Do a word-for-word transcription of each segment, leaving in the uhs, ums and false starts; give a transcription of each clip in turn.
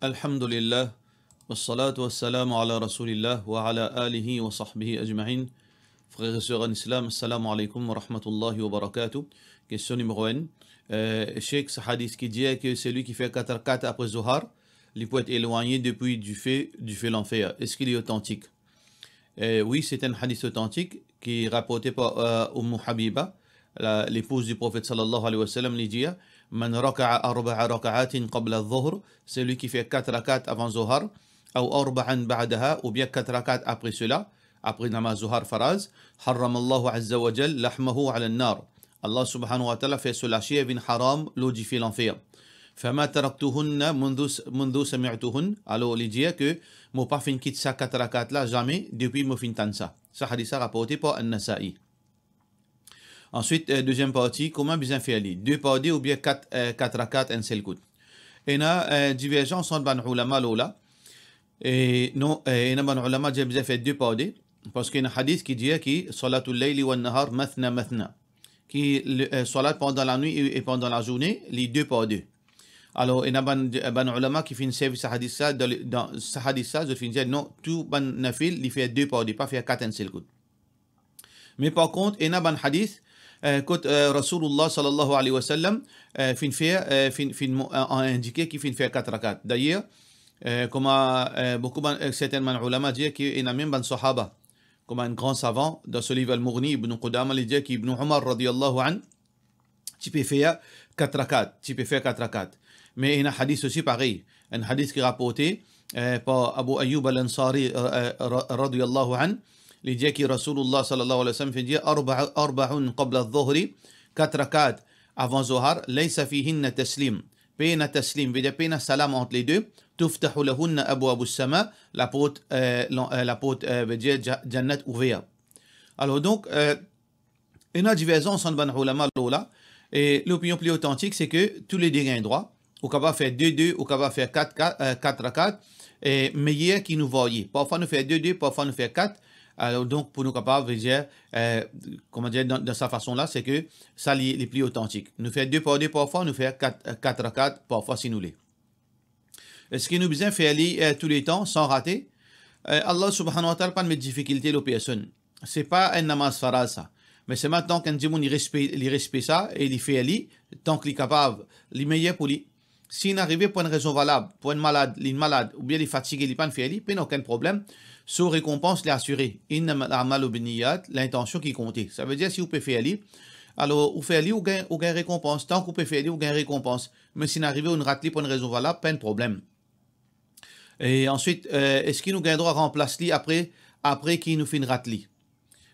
Alhamdulillah, wassalatu wassalamu ala rasoulillah wa ala alihi wa sahbihi ajmain. Frères et sœurs en islam, assalamu alaikum wa rahmatullahi wa barakatuh. Question numéro un. Euh, Cheikh, ce hadith qui dit que celui qui fait quatre rak'at après Zohar, li pou et elwagne depi dife, dife lanfer. Est-ce qu'il est authentique? Euh, oui, c'est un hadith authentique qui est rapporté par, euh, Umm Habiba, la, l'épouse du prophète sallallahu alayhi wa sallam, li dir, "Man raka'a arba'a raka'atin qabla adh-dhuhr", celui qui fait quatre rak'at avant Zohar, "aw arba'an ba'daha", ou bien quatre rak'at après cela, après namaz Zohar faraz, "harramallahu azza wa jal lahmahu ala an-nar". Allah subhanahu wa ta'ala fer so laser vinn haram lor dife lanfer. "Fama taraktuhunna mundhu, mundhu sami'tuhun", alor li dir ke mo pa finn kit sa kat rakat la zame depi mo finn tann sa. Sa hadis la raporte par An-Nasa'i. Answit, eh, deziem parti, kouma bizin fer li? De par de oubien kat, eh, kat rakat enn sel kout? Ena, eh, diverzans ant bann oulama lor la. E non, eh, ena bann oulama dir bizin fer de par de, parski ena hadis ki dir ki, "Salatul layli wan nahar mathna mathna." Ki le, eh, salat pandan lanwit e, e pandan lazourne, li de par de. Alor, ena bann, bann oulama ki finn servi sa hadis la, dan, dan sa hadis la, zot finn dir, non, tou bann nafil, li fer de par de, pa fer kat enn sel kout. Me par kont, ena bann hadis, eh, kot, eh, Rasoulillah sallallahu alayhi wa sallam, eh, finn fer, eh, finn, finn mo-, eh, indike ki finn fer kat rakat. Dayer, eh, kouma, eh, boukou bann, eh, sertin bann oulama dir ki ena mem bann sahaba, kouma enn gran savan, dan so liv Al-Mughni, Ibn Qudama, li dir ki Ibn Umar, radiyallahu anhu, ti pe fer kat rakat, ti pe fer kat rakat. Me ena hadis osi parey, enn hadis ki raporte, eh, par Abu Ayyub Al-Ansari, eh, eh, ra-, radiyallahu anhu, li dir ki Rasoulillah sallallahu alayhi wa sallam finn dir, "Arba'a-, arba'un qabla adh-dhuhri", kat rakat avan Zohar, "laysa fihinna taslim", pena taslim, vedir pena salam ant le de, "tuftahu lahunna abwabus sama", laport, eh, lan-, eh, laport, eh, vedir ja-, Jannat ouver. Alor donk, eh, ena diverzans ant bann oulama lor la, e lopinion pli otantik, se ke tou le de gagn drwa. Ou kapav fer de de, ou kapav fer kat, kat, eh, kat rakat, e meyer ki nou varye. Parfwa nou fer de de, parfwa nou fer kat. Alor donk, pou nou kapav, vedir, eh, kouma dir, dan, dan sa fason la, se ke sa li, li pli otantik. Nou fer de par de parfwa, nou fer kat, eh, kat rakat parfwa si nou le. Eski nou bizin fer li, eh, touletan, san rate? Eh, Allah subhanahu wa ta'ala pa'nn met difikilte lor personn. Se pa enn namaz faraz sa. Me selman tank enn dimoun li respe-, li respe sa e li fer li, tank li kapav, li meyer pou li. Si inn arive pou enn rezon valab, pou enn malad, li malad, oubien li fatige, li pa'nn fer li, pena okenn problem. So rekonpans li asire. Innamal a'malu binniyat, lintansion ki konte. Savedir si ou pe fer li, alor ou fer li, ou gagn, ou gagn rekonpans. Tank ou pe fer li, ou gagn rekonpans. Me si inn arive ou inn rat li pou enn rezon valab, pa enn problem. E answit, eh, eski nou gagn drwa ranplas li apre, apre ki nou finn rat li?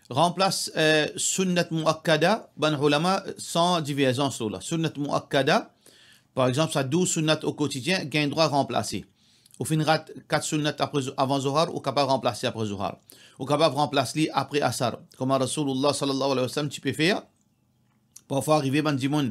Ranplas, eh, sunnat muakkada, bann oulama san diverzans lor la. Sunnat muakkada, par exanp, sa douz sunnat o kotidien, gagn drwa ranplase. Ou finn rat kat sunnat apre zo-, avan Zohar, ou kapav ranplas li apre Zohar. Ou kapav ranplas li apre Asar, kouma Rasoulillah sallallahu alayhi wa sallam ti pe fer. Parfwa arive bann dimoun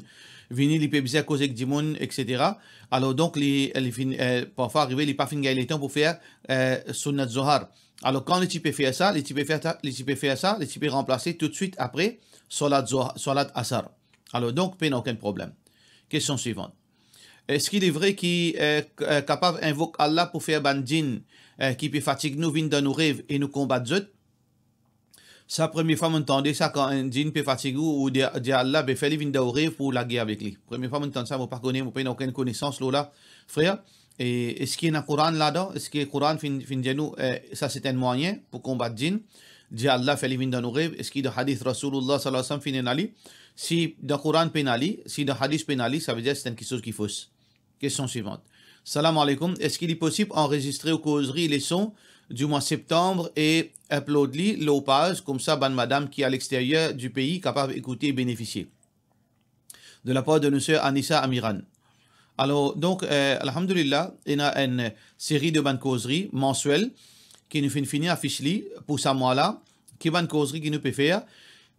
vini, li pe bizin koz ek dimoun, et cetera. Alor donk, li, li finn, eh, parfwa arive, li pa finn gagn letan pou fer, eh, sunnat Zohar. Alor, kan li ti pe fer sa, li ti pe fer ta-, li ti pe fer sa, li ti pe ranplase toutswit apre salat Zoh-, salat Asar. Alor donk, pena okenn problem. Kestion swivan. Eski li vre ki, eh, k-, eh, kapav invok Allah pou fer bann djinn, eh, ki pe fatig nou vinn dan nou rev e nou konbat zot? Sa premie fwa mo'nn tande sa, kan enn djinn pe fatig ou, ou dir, dir Allah, be fer li vinn dan ou rev pou ou lager avek li. Premie fwa mo'nn tann sa, mo pa kone, mo pena okenn konesans lor la, frer. E eski ena Koran ladan? Eski Koran finn, finn dir nou, eh, sa se enn mwayin pou konbat djinn? Dir Allah, fer li vinn dan nou rev. Eski dan hadis Rasoulillah sallallahu alayhi wa sallam finn ena li? Si dan Koran pena li, si dan hadis pena li, savedir se enn kiksoz ki fos. Kestion swivan. Salam aleykoum. Eski li posib anrezistre ou kozri leson di mwa septanm e upload li lor paz, koumsa bann madam ki a lexteryer di pei kapav ekoute e benefisie? De la par de nou ser Anissa Amiran. Alor, donk, eh, alhamdulillah, ena enn seri de bann kozri mansiel ki nou finn fini afis li pou sa mwa la, ki bann kozri ki nou pe fer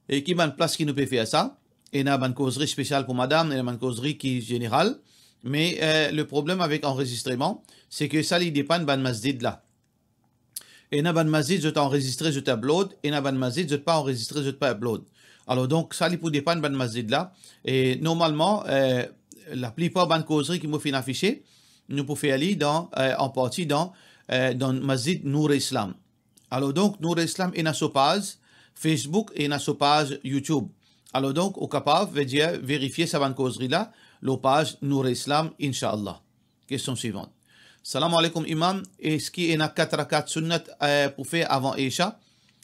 e ki bann plas ki nou pe fer sa. Ena bann kozri spesial pou madam, ena bann kozri ki zeneral. Me, eh, le problem avek anrezistreman, se ke sa li depann bann masjid la. Ena bann masjid, zot anrezistre, zot upload, ena bann masjid, zot pa anrezistre, zot pa upload. Alor, donk, sa li pou depann bann masjid la. E normalman, eh, laplipar bann kozri ki mo finn afise, nou pou fer li dan, eh, an parti dan, eh, dan Masjid Nour Islam. Alor donk, Nour Islam ena so paz Facebook, ena so paz YouTube. Alor donk, ou kapav, vedir, verifie sa bann kozri la lor paz Nour Islam, inshallah. Kestion swivan. Salam aleykoum imam, eski ena kat rakat sunnat, eh, pou fer avan Isha?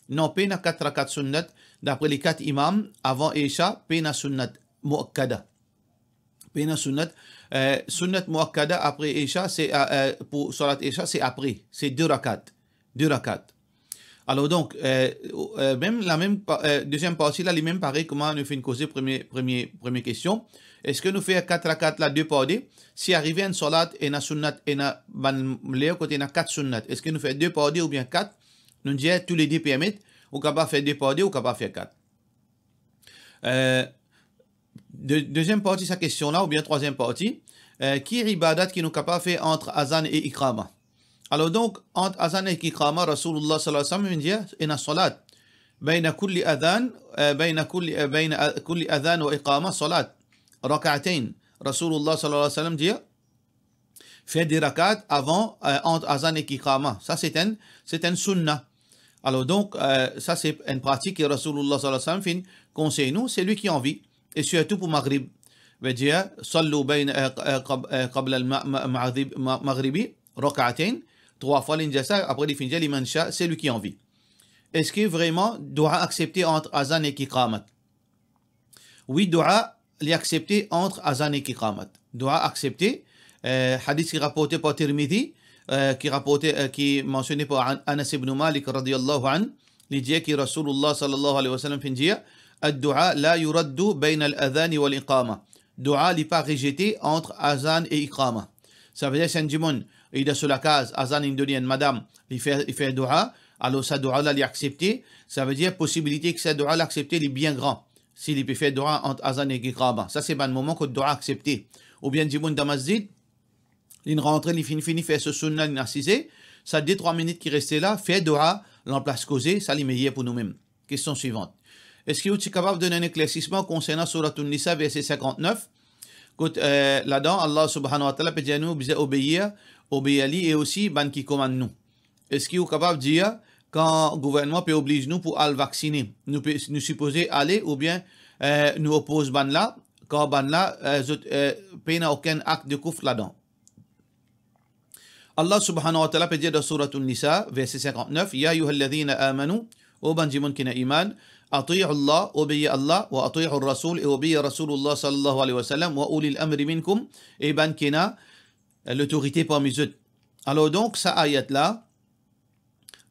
Non, pena kat rakat sunnat, dapre lekat imam, avan Isha, pena sunnat muakkada. Pena sunnat, eh, sunnat muakkada apre Isha, se, eh, eh, pou salat Isha, se apre, se de rakat. De rakat. Alor donk, eh, eh, mem lamem pa-, eh, deziem parti la, li mem parey kouma nou finn koze premie, premie, premie kestion. Eski nou fer kat rakat la de par de? Si arive enn salat, ena sunnat, ena bann ler kot ena kat sunnat, eski nou fer de par de oubien kat? Nou dir toulede permet, ou kapav fer de par de, ou kapav fer kat. Eh, de-, deziem parti sa kestion la, oubien trwaziem parti, eh, ki ibadat ki nou kapav fer ant azan e iqama? Alor donk, ant azan ek iqama, Rasoulullah sallallahu alayhi wa sallam finn dir, ena salat. Bayna kulli adhan, eh, bayna kulli, eh, bayna a-, kulli adhan wa iqama salat. Rak'atayn. Rasoulullah sallallahu alayhi wa sallam dir, fer de rakat avan, eh, ant azan ek iqama. Sa se enn, se enn sunna. Alor donk, eh, sa se enn pratik ki Rasoulullah sallallahu alayhi wa sallam finn konsey nou, selwi ki anvi, e sirtou pou Maghrib. Vedir, sallu bayna, eh, eh, qab-, eh, qabla al ma-, ma-, maghrib, ma-, maghribi, rak'atayn, trwa fwa li dir sa, apre li finn dir, liman sha, selwi ki anvi. Eski vreman dua aksepte ant azan ek iqamat? Wi, dua, li aksepte ant azan ek iqamat. Dua aksepte, eh, hadis ki raporte par Tirmidhi, eh, ki raporte, eh, ki mansione par An-, Anas ibn Malik radiyallahu anhu, li dir ki Rasoulullah sallallahu alayhi wa sallam finn dir, "Ad-dua la yuraddu bayna al-adhan wal iqama." Dua, li pa rezete ant azan e iqama. Savedir, si enn dimoun, li dan so lakaz, azan inn done, enn madam, li fer, li fer dua, alor sa dua la, li aksepte, savedir posibilite ki sa dua la aksepte, li bien gran. Si li pe fer dua ant azan ek iqama, sa se bann moman kot dua aksepte. Oubien dimoun dan masjid, linn rantre, li finn fini fer so sunna, linn asize, sa de trwa minit ki reste la, fer dua lanplas koze, sa li meyer pou noumem. Kestion swivan. Eski ou ti kapav donn enn eklersisman konsernan Souratoun Nisa, verse sinkant-nef, kot, eh, ladan Allah Subhanahu wa Ta'ala pe dir nou bizin obeir, obeir li e osi bann ki komann nou? Eski ou kapav dir, kan gouvernman pe obliz nou pou al vaksine, nou pe, nou sipoze ale oubien, eh, nou opoz bann la, kan bann la, eh, zot, eh, pena okenn akt de koufer ladan? Allah Subhanahu wa Ta'ala pe dir dan Souratoun Nisa, verse sinkant-nef, "Ya ayyuhalladhina amanu, o bann dimoun ki ena iman, ati'u Allah, obeir Allah, wa ati'ur Rasoul, e obeir Rasoulullah sallallahu alayhi wa sallam, wa ulil amri minkum, e bann ki ena, eh, lotorite parmi zot." Alor donk, sa ayat la,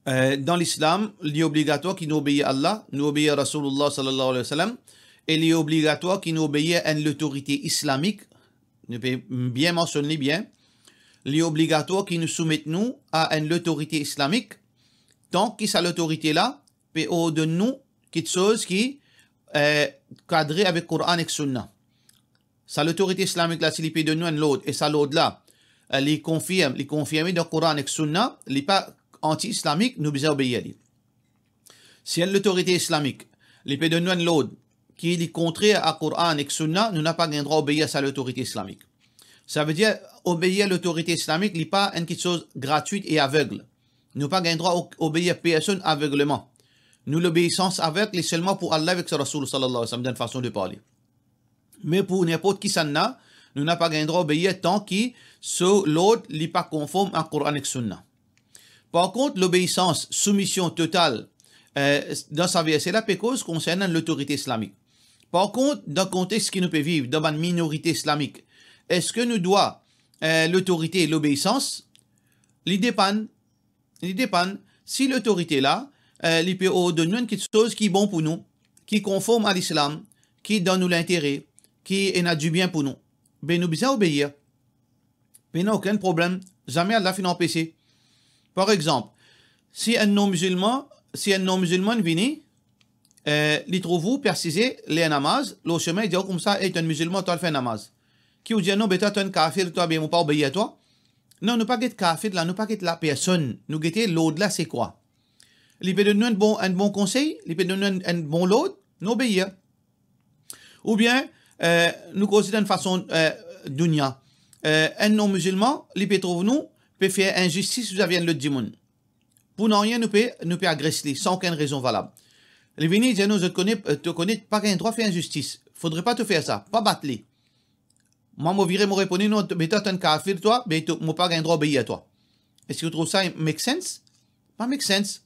eh, dan Lislam, li obligatwar ki nou obeir Allah, nou obeir Rasoulullah sallallahu alayhi wa sallam, e li obligatwar ki nou obeir enn lotorite islamik, nou pe bien mansionn li bien, li obligatwar ki nou soumet nou a enn lotorite islamik, tan ki sa lotorite la pe ordonn nou kiksoz ki, eh, kadre avek Koran ek Sunna. Sa lotorite islamik la, si li pe donn nou enn lord, e sa lord la, eh, li konfirm, li konfirme dan Koran ek Sunna, li pa anti-islamik, nou bizin obeir li. Si enn lotorite islamik, li pe donn nou enn lord ki li kontrer a Koran ek Sunna, nou napa gagn drwa obeir sa lotorite islamik. Savedir, obeir lotorite islamik, li pa enn kiksoz gratwit e aveg. Nou pa gagn drwa o-, obeir personn avegleman. Nou lobeisans aveg, li selman pou Allah avek so Rasoul sallallahu alayhi wa sallam, dan fason de parle. Me pou ninport kisannla, nou napa gagn drwa obeir tan ki so lord li pa konform a Koran ek Sunna. Par kont, lobeisans, soumision total, eh, dan sa verse la, pe koz konsernan lotorite islamik. Par kont, dan kontex ki nou pe viv, dan bann minorite islamik, eski nou dwa, eh, lotorite, lobeisans? Li depann. Li depann. Si lotorite la, eh, li pe ordonn nou enn kiksoz ki bon pou nou, ki konform a Lislam, ki dan nou lintere, ki ena dibien pou nou, be nou bizin obeir. Pena okenn problem, zame Allah finn anpese. Par exanp, si enn non-mizilman, si enn non-mizilman vini, eh, li trouv ou pe asize ler namaz, lor semin, li dir ou koumsa, "Ey, to enn mizilman, to al fer namaz." Ki ou dir, "Non, be twa, to enn kafir, twa, be mo pa obeir twa." Non, nou pa get kafir la, nou pa get lapersonn, nou gete lord la, se kwa? Li pe donn nou enn bon, enn bon konsey, li pe donn nou enn, enn bon lord, nou obeir. Oubien, eh, nou koze dan enn fason, eh, dounia. eh, enn non-mizilman, li pe trouv nou pe fer inzistis vizavi enn lot dimoun. Pou nanye, nou pe, nou pe agres li, san okenn rezon valab. Li vini dir nou, zot kone, eh, to kone, pa gagn drwa fer inzistis. Fodre pa to fer sa, pa bat li. Mwa, mo vire, mo reponn li, non, be twa, to enn kafir, twa, be to, mo pa gagn drwa obeir twa. Eski ou trouv sa make sense? Pa make sense.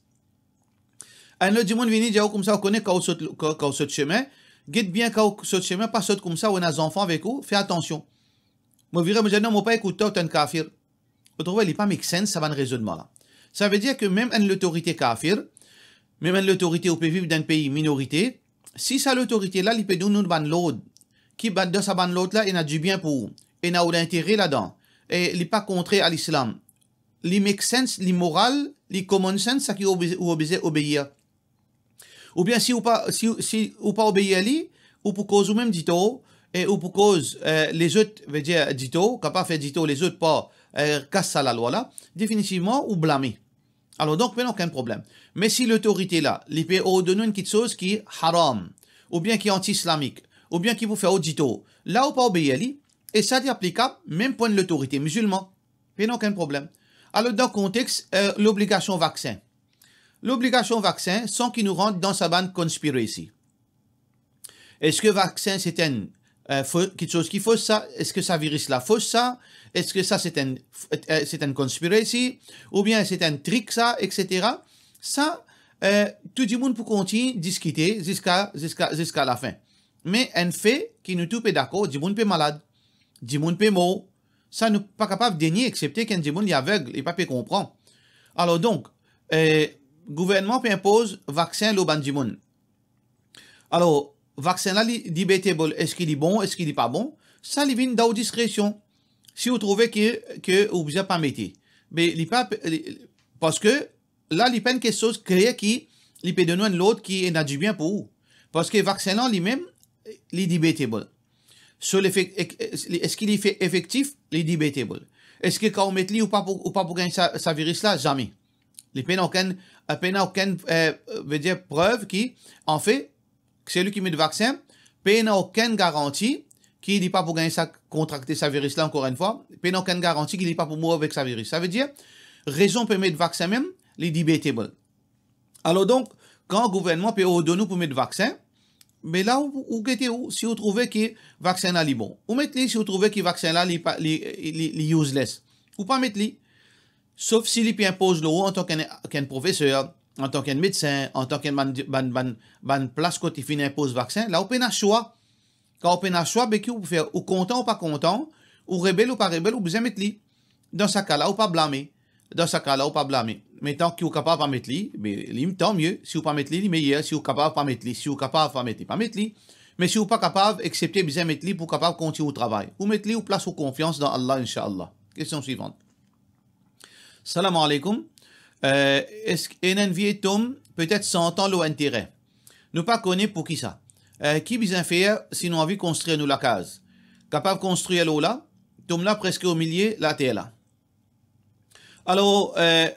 Enn lot dimoun vini dir ou koumsa, ou kone kan ou sot, kan, kan ou sot sime, get bien kan ou sot sime, pa sot koumsa, ou ena zanfan avek ou, fer atansion. Mo vire, mo dir, non, mo pa ekout twa, to enn kafir. Ou trouve, li pa make sense, sa bann rezonnman la. Savedir ke mem enn lotorite kafir, mem enn lotorite ou pe viv dan enn pei minorite, si sa lotorite la, li pe donn ou bann lord, ki bann, dan sa bann lord la, ena dibien pou ou, ena ou lintere ladan, e li pa kontrer a lislam, li make sense, li moral, li common sense, sa ki ou oblize, ou oblize obeir. Oubien si ou pa, si, si ou pa obeir li, ou pou koz ou mem ditor, e ou pou koz, eh, lezot, vedir ditor, kapav fer ditor lezot par, eh, kas sa lalwa la, definitivman ou blame. Alor donk, pena okenn problem. Me si lotorite la, li pe ordonn ou enn kitsoz ki haram, oubien ki anti-islamik, oubien ki pou fer ou ditor, la ou pa obeir li, e sa li aplikab mem pou enn lotorite mizilman. Pena okenn problem. Alor, dan kontex, eh, lobligasion vaksin. Lobligasion vaksin, san ki nou rant dan sa bann conspiracy. Eski vaksin se enn, eh, fo-, kitsoz ki fos sa? Eski sa viris la fos sa? Eski sa se enn, eh, se enn conspiracy? Oubien se enn trik sa, etsetera? Sa, eh, tou dimoun pou kontign diskite ziska, ziska, ziska lafin. Me enn fe ki nou tou pe dakor, dimoun pe malad, dimoun pe mor, sa nou pa kapav denie, eksepte ki enn dimoun li aveg, li pa pe konpran. Alor donk, eh, gouvernman pe inpoz vaksin lor bann dimoun. Alor, vaksin la, li debatable, eski li bon, eski li pa bon? Sa li vinn dan ou diskresion. Si ou trouve ki, ki ou bizin pa mete, be li pa, li, parski la, li pa enn kitsoz kler ki li pe donn ou enn lord ki ena dibien pou ou. Parski vaksin la, limem, li debatable. So, lefe-, ek-, eski li fe efektif? Li debatable. Eski kan ou met li, ou pa pou, ou pa pou gagn sa, sa viris la? Zame. Li pena okenn, pena okenn, eh, vedir prev ki, anfet, selwi ki met vaksin, pena okenn garanti ki li pa pou gagn sa, kontrakte sa viris la ankor enn fwa, pena okenn garanti ki li pa pou mor avek sa viris. Savedir, rezon pe met vaksin mem, li debatable. Alor donk, kan gouvernman pe ordonn ou pou met vaksin, be la ou, ou gete ou, si ou trouve ki vaksin la li bon, ou met li, si ou trouve ki vaksin la li pa, li, li, li useless, ou pa met li. Sof si li pe inpoz lor ou antan ki enn, ki enn profeser, antan ki enn medsin, antan ki enn bann, bann, bann, bann plas kot li finn inpoz vaksin, la ou pena swa. Kan ou pena swa, be ki ou pou fer? Ou kontan ou pa kontan, ou rebel ou pa rebel, ou bizin met li. Dan sa ka la, ou pa blame. Dan sa ka la, ou pa blame. Me tan ki ou kapav pa met li, be li, tan mie. Si ou pa met li, li meyer. Si ou kapav pa met li, si ou kapav pa met li, pa met li. Me si ou pa kapav, eksepte bizin met li pou kapav kontign ou travay. Ou met li, ou plas ou konfians dan Allah, inshallah. Kestion swivan. Salam aleykoum. Eh, eski ena enn vie tom, petet san an lor enn terin? Nou pa kone poukisa. Eh, ki bizin fer si nou anvi konstrir nou lakaz? Kapav konstrir lor la, tom la preske omilie later la. Alor, eh,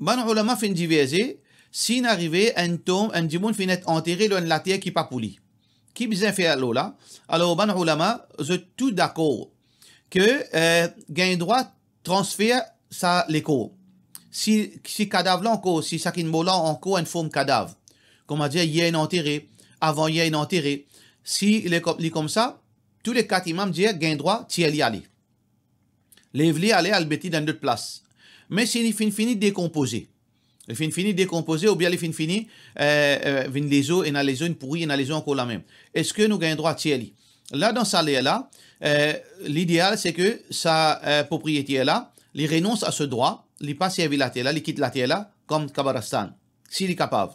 bann oulama finn diverze, si inn arive enn tom, enn dimoun finn et antere lor enn later ki pa pou li, ki bizin fer lor la? Alor, bann oulama, zot tou dakor ki, eh, gagn drwa transfer sa lekor. Si, si kadav la ankor, si sa ki mor la ankor enn form kadav, kouma dir, yer inn antere, avan yer inn antere, si li kom-, li koumsa, tou le kat imam dir gagn drwa tir li ale. Lev li ale, al met li dan enn lot plas. Me si li finn fini dekonpoze, li finn fini dekonpoze, oubien li finn fini, eh, eh, vinn lezo, ena lezo inn pouri, ena lezo ankor lamem, eski nou gagn drwa tir li? La, dan sa ler la, eh, lideal se ki sa, eh, propriyeter la, li renons a so drwa, li pa servi later la, li kit later la kom kabaristan, si li kapav.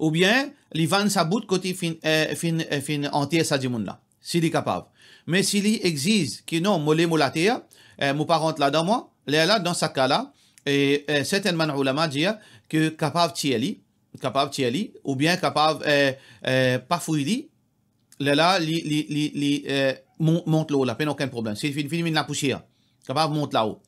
Oubien li vann sa bout kot li finn, eh, finn, eh, finn anter sa dimoun la, si li kapav. Me si li exiz ki non, mo le mo later, eh, mo pa rant ladan mwa, lerla, dan sa ka la, e, eh, sertin bann oulama dir ki kapav tir li, kapav tir li, oubien kapav, eh, eh, pa fouy li, lerla li, li, li, li, eh, mon-, mont lor la, pena okenn problem. Si li finn fini vinn lapousier, kapav mont lao.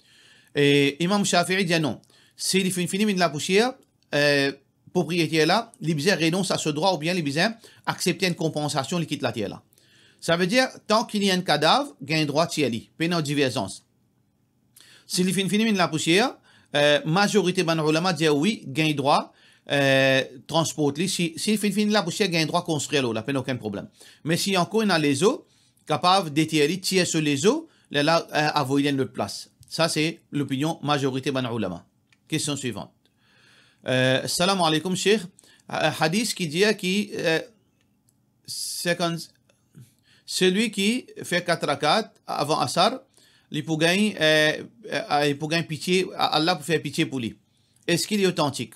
E Imam Shafi'i dir non. Si li finn fini vinn lapousier, eh, propriyeter la, li bizin renons a so drwa oubien li bizin aksepte enn konpansasion, li kit later la. Savedir, tan ki li enn kadav, gagn drwa tir li, pena diverzans. Si li finn fini vinn lapousier, eh, mazorite bann oulama dir wi, gagn drwa, eh, transport li. Si, si li finn fini lapousier, gagn drwa konstrir lor la, pena okenn problem. Me si ankor ena lezo, kapav deter li, tir so lezo, lerla, eh, avoy li enn lot plas. Sa se lopinion mazorite bann oulama. Kestion swivant. Eh, salam aleykoum, Sheikh. Eh, hadis ki dir ki, eh, cinquante, selwi ki fer kat rakat avan Asar, li pou gagn, eh, eh, li pou gagn pitie, Allah pou fer pitie pou li. Eski li otantik?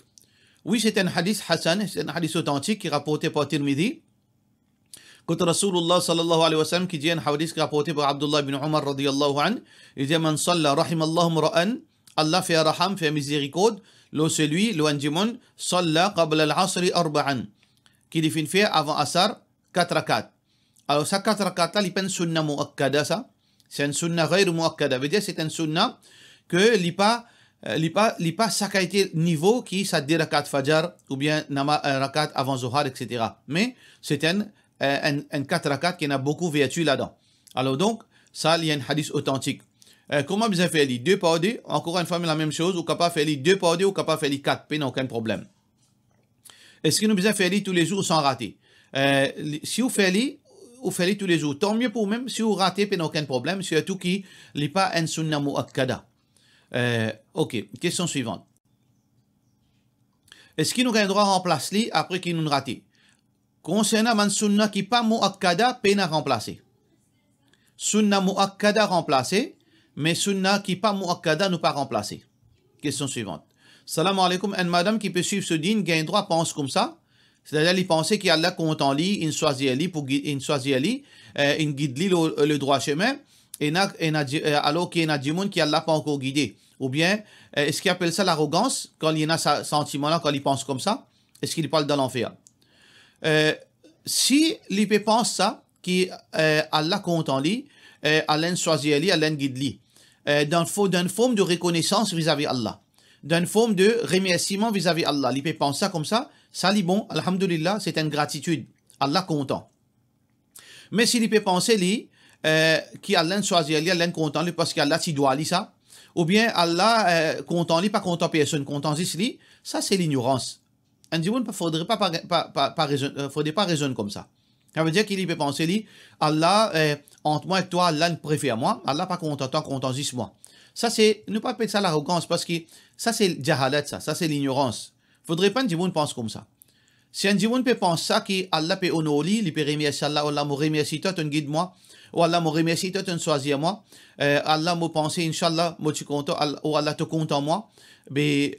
Wi, se enn hadis hasan, se enn hadis otantik ki raporte par Tirmidhi. Kot Rasoulullah sallallahu alayhi wa sallam ki dir, enn hadis ki raporte par Abdullah ibn Umar radiyallahu anhu, li dir, "Man salla rahimallahu imra'an", Allah fer raham, fer mizerikord lor selwi, lor enn dimoun, "salla qabla al-asri arba'an", ki li finn fer avan Asar kat rakat. Alor, sa kat rakat la, li pa enn sunna muakkada sa. Se enn sunna ghayr muakkada. Vedir, se enn sunna ke li pa, eh, li pa, li pa sa kalite nivo ki sa de rakat fajar oubien nama-, eh, rakat avan zohar, et cetera. Me se enn, eh, enn, enn kat rakat ki ena boukou verti ladan. Alor donk, sa li enn hadis otantik. Eh, kouma bizin fer li? De par de, ankor enn fwa, lamem soz, ou kapav fer li de par de, ou kapav fer li kat, pena okenn problem. Eski nou bizin fer li toulezour san rate? Eh, li, si ou fer li, ou fer li toulezour, tanmie pou oumem. Si ou rate, pena okenn problem, sirtou ki li pa enn sunna muakkada. Eh, ok, kestion swivant. Eski nou gagn drwa ranplas li apre ki nou rate? Konsernan bann sunna ki pa muakkada, pena ranplase. Sunna muakkada ranplase, me sunna ki pa muakkada nou pa ranplase. Kestion swivant. Salam aleykoum, enn madam ki pe swiv so din gagn drwa pans koumsa, setadir li panse ki Allah kontan li, inn swazir li pou gi-, inn swazir li, eh, inn gid li lor, eh, le drwa semin, ena, ena di-, eh, alor ki ena dimoun ki Allah pa ankor gide. Oubien, eh, eski apel sa larogans, kan li ena sa santiman la, kan li pans koumsa? Eski li pou al dan lanfer? Eh, si li pe pans sa, ki, eh, Allah kontan li, eh, Allah inn swazir li, Allah inn gid li, eh, dan fo-, dan enn form de rekonesans vizavi Allah, dan enn form de remersiman vizavi Allah, li pe pans sa koumsa, sa li bon, alhamdulillah, se enn gratitid, Allah kontan. Me si li pe panse li, eh, ki Allah inn swazir li, Allah inn kontan li parski Allah ti dwa li sa, oubien Allah, eh, kontan li, pa kontan personn, kontan zis li, sa se lignorans. Enn dimoun pa, fodre pa, pa, pa, pa, pa rezonn, eh, fodre pa rezonn koumsa. Savedir ki li pe panse li, Allah, eh, ant mwa ek twa, Allah inn prefer mwa, Allah pa kontan twa, kontan zis mwa. Sa se, nou pa apel sa larogans, parski sa se jahalat sa, sa se lignorans. Fodre pa enn dimoun pans koumsa. Si enn dimoun pe pans sa ki Allah pe onor li, li pe remersie Allah, "Allah, mo remersie twa, to'nn gid mwa. O Allah, mo remersie twa, to'nn swazir mwa. Eh, Allah, mo panse, inshallah, mo ti kontan, Al-, o Allah, to kontan mwa." Be,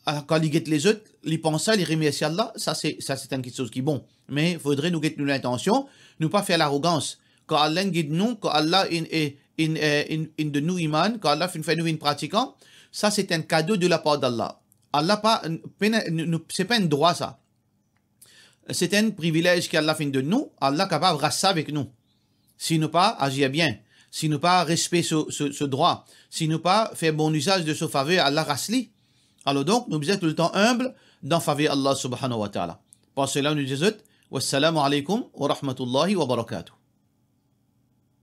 ah, kan li get lezot, li pans sa, li remersie Allah, sa se, sa se enn kiksoz ki bon. Me fodre nou get nou lintansion, nou pa fer larogans. Kan Allah inn gid nou, kan Allah inn, eh, inn, eh, inn, inn donn nou iman, kan Allah finn fer nou vinn pratikan, sa se enn kado de lapar d'Allah. Allah pa, pena, nou, nou, se pa enn drwa sa. Se enn privilez ki Allah finn donn nou, Allah kapav ras sa avek nou. Si nou pa azir bien, si nou pa respekte so, so, so drwa, si nou pa fer bon lizaz de so faver, Allah ras li. Alor donk, nou bizin toultan inb dan faver Allah subhanahu wa ta'ala. Par sela, nou dir zot, wassalamu alaikum wa rahmatullahi wa barakatuh.